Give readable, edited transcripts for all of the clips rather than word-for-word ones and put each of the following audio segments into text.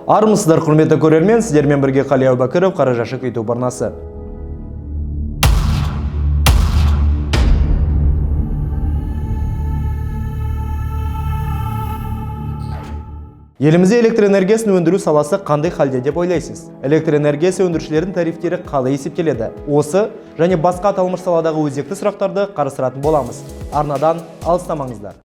Армысыздар, құрметті көрермен, сіздермен бірге Қали Әубәкіров, Қара Жәшік YouTube арнасы. Елімізде электр энергиясын өндіру саласы қандай халде деп ойлайсыз? Электр энергиясы өндірушілердің тарифтері қалай есептеледі? Осы және басқа аталмыш саладағы өзекті сұрақтарды қарастыратын боламыз. Арнадан алыстамаңыздар.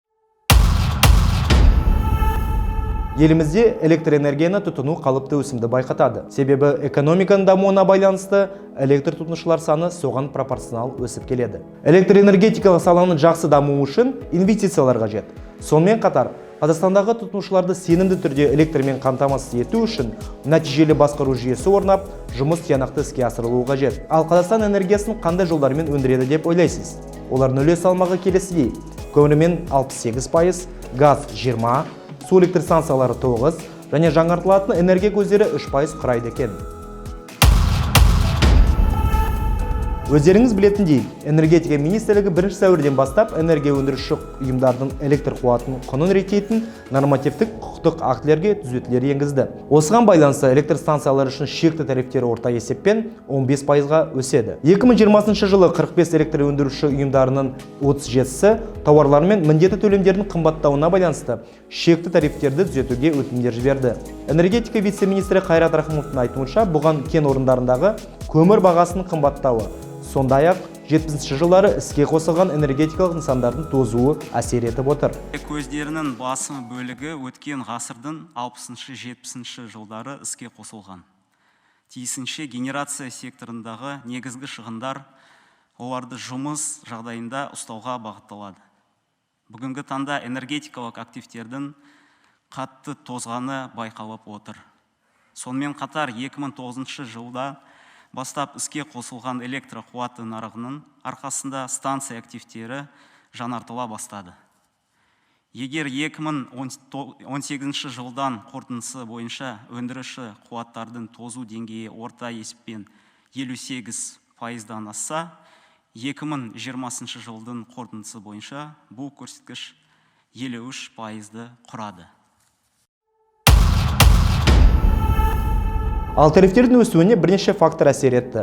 Елімізде электр энергияны тұтыну қалыпты өсімді байқатады. Себебі экономиканың дамуына байланысты электр тұтынушылар саны соған пропорционал өсіп келеді. Электр энергетикалық саланың жақсы дамуы үшін инвестициялар қажет. Сонымен қатар, Қазақстандағы тұтынушыларды сенімді түрде электрмен қамтамасыз ету үшін нәтижелі басқару жүйесі орнап, жұмыс тиянақты іске асырылуы қажет. Ал Қазақстан энергиясын қандай жолдармен өндіреді деп ойлайсыз? Олардың үлес салмағы келесідей: көмірмен 68%, газ 20, су электр станциялары 9 және жаңартылатын энергия көздері 3% құрайды екен. Өздеріңіз білетіндей, энергетика министрлігі 1 сәуірден бастап энергия өндіруші ұйымдардың электр қуатының құнын реттейтін нормативтік құқықтық актілерге түзетулер енгізді. Осыған байланысты электр станциялары үшін шекті тарифтер орта есеппен 15%-ға өседі. 2020 жылы 45 электр өндіруші ұйымдарының 37-сі тауарлар мен міндетті төлемдердің қымбаттауына байланысты шекті тарифтерді түзетуге өтінімдер жіберді. Энергетика вице-министрі Қайрат Рахымовтың айтуынша, бұған кен орындарындағы көмір бағасының қымбаттауы, сондай-ақ 70 жылдары іске қосылған энергетикалық нысандардың тозуы әсер етіп отыр. Көздерінің басым бөлігі өткен ғасырдың 60-70 жылдары іске қосылған. Тиісінше генерация секторындағы негізгі шығындар оларды жұмыс жағдайында ұстауға бағытталады. Бүгінгі таңда энергетикалық активтердің қатты тозғаны байқалып отыр. Сонымен қатар 2009 жылда бастап іске қосылған электр қуаты нарығының арқасында станция активтері жаңартыла бастады. Егер 2018 жылдан қорытындысы бойынша өндіруші қуаттардың тозу деңгейі орта есеппен 58%-дан асса, 2020 жылдың қорытындысы бойынша бұл көрсеткіш 53%-ды құрады. Ал тарифтердің өсуіне бірнеше фактор әсер етті.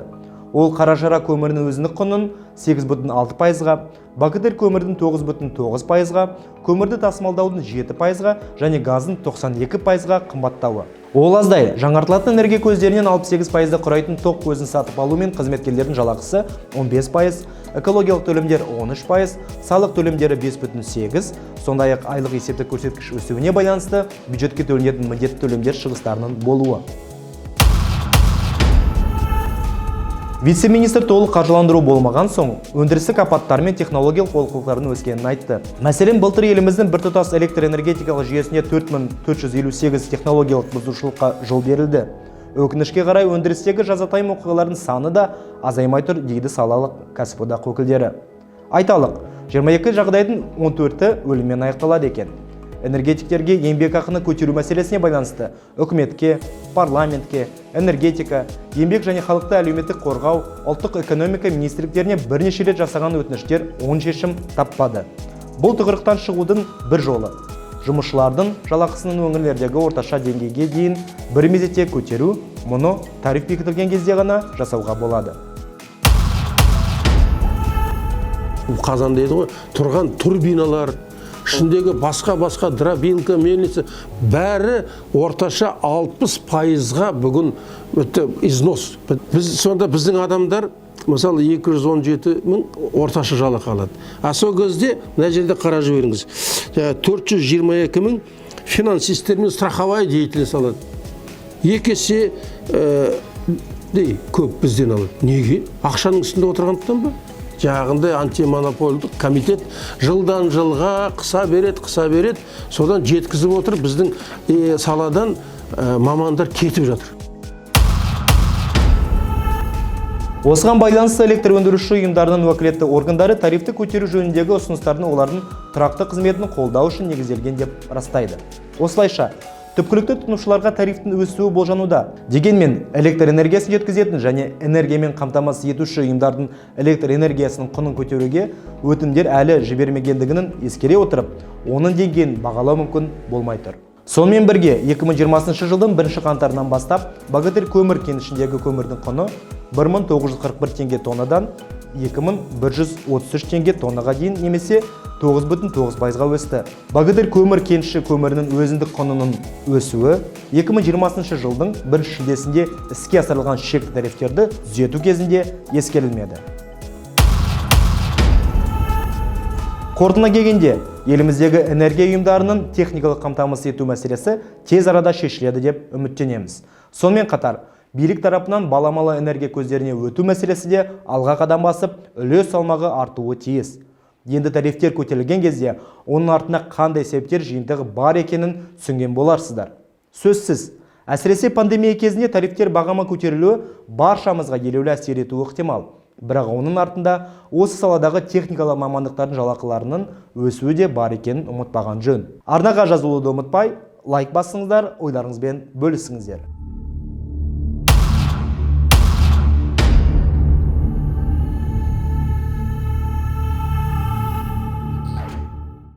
Ол қаражара көмірінің өзіндік құнын 8,6%-ға, бакытер көмірдің 9,9%-ға, көмірді тасымалдаудың 7%-ға және газдың 92%-ға қымбаттауы. Ол аздай, жаңартылатын энергия көздерінен 68%-ды құрайтын тоқ көзін сатып алу мен қызметкерлердің жалақысы 15%, экологиялық төлемдер 13%, салық төлемдері 5,8, сондай-ақ айлық есептік көрсеткіш өсуіне байланысты бюджетке төленетін міндетті төлемдер шығыстарының болуы. Вице-министр толық қаржыландыру болмаған соң, өндірістік апаттар мен технологиялық олқылықтардың өскенін айтты. Мәселен, былтыр еліміздің біртұтас электр энергетикалық жүйесіне 4458 технологиялық бұзушылыққа жол берілді. Өкінішке қарай, өндірістегі жазатайым оқиғалардың саны да азаймай тұр, дейді салалық кәсіподақ өкілдері. Айталық, 22 жағдайдың 14-і өліммен аяқталады екен. Энергетиктерге еңбекақыны көтеру мәселесіне байланысты үкіметке, парламентке, энергетика, еңбек және халықты әлеуметтік қорғау, ұлттық экономика министрліктеріне бірнеше рет жасаған өтініштер оң шешім таппады. Бұл тығырықтан шығудың бір жолы жұмысшылардың жалақысының өңірлердегі орташа деңгейге дейін бір мезетте көтеру, мұны тариф бекітілген кезде ғана жасауға болады. Қазан дейді ғой, тұрған турбиналар, ішіндегі басқа-басқа дробилка, мельница, бәрі орташа 60%-ға бүгін өте износ. Біз сонда біздің адамдар, мысалы, 217 мың орташа жалақы алады. А сол кезде мына жерде қарап жіберіңіз, 422 мың финансисттер мен страховая деятельность алады. Екі есе көп бізден алады. Неге? Ақшаның үстінде отырғандықтан ба? Жағында антимонополдық комитет жылдан жылға қыса береді, қыса береді, содан жеткізіп отыр, біздің саладан мамандар кетіп жатыр. Осыған байланысты электр өндіруші ұйымдарының уәкілетті органдары тарифті көтеру жөніндегі ұсыныстардың олардың тұрақты қызметін қолдау үшін негізделген деп растайды. Осылайша, түпкілікті тұтынушыларға тарифтің өсуі болжануда. Дегенмен, электр энергиясын жеткізетін және энергиямен қамтамасыз етуші ұйымдардың электр энергиясының құнын көтеруге өтінімдер әлі жібермегендігін ескере отырып, оның деңгейін бағалау мүмкін болмай тұр. Сонымен бірге 2020 жылдың 1 қаңтарынан бастап Богатырь көмір кенішіндегі көмірдің құны 1941 теңге тоннадан 2133 теңге тоннаға дейін немесе 9,9%-ға өсті. Богатырь көмір кеніші көмірінің өзіндік құнының өсуі 2020 жылдың 1 шілдесінде іске асырылған шекті тарифтерді түзету кезінде ескерілмеді. Қорытындыға келгенде, еліміздегі энергия ұйымдарының техникалық қамтамасыз ету мәселесі тез арада шешіледі деп үміттенеміз. Сонымен қатар, билік тарапынан баламалы энергия көздеріне өту мәселесі де алға қадам басып, үлес салмағы артуы тиіс. Енді тарифтер көтерілген кезде оның артында қандай себептер жиынтығы бар екенін түсінген боларсыздар. Сөзсіз, әсіресе пандемия кезінде тарифтер бағамы көтерілуі баршамызға елеулі әсер етуі ықтимал. Бірақ оның артында осы саладағы техникалық мамандықтардың жалақыларының өсуі де бар екенін ұмытпаған жөн. Арнаға жазылуды ұмытпай, лайк басыңыздар, ойларыңызбен бөлісіңіздер.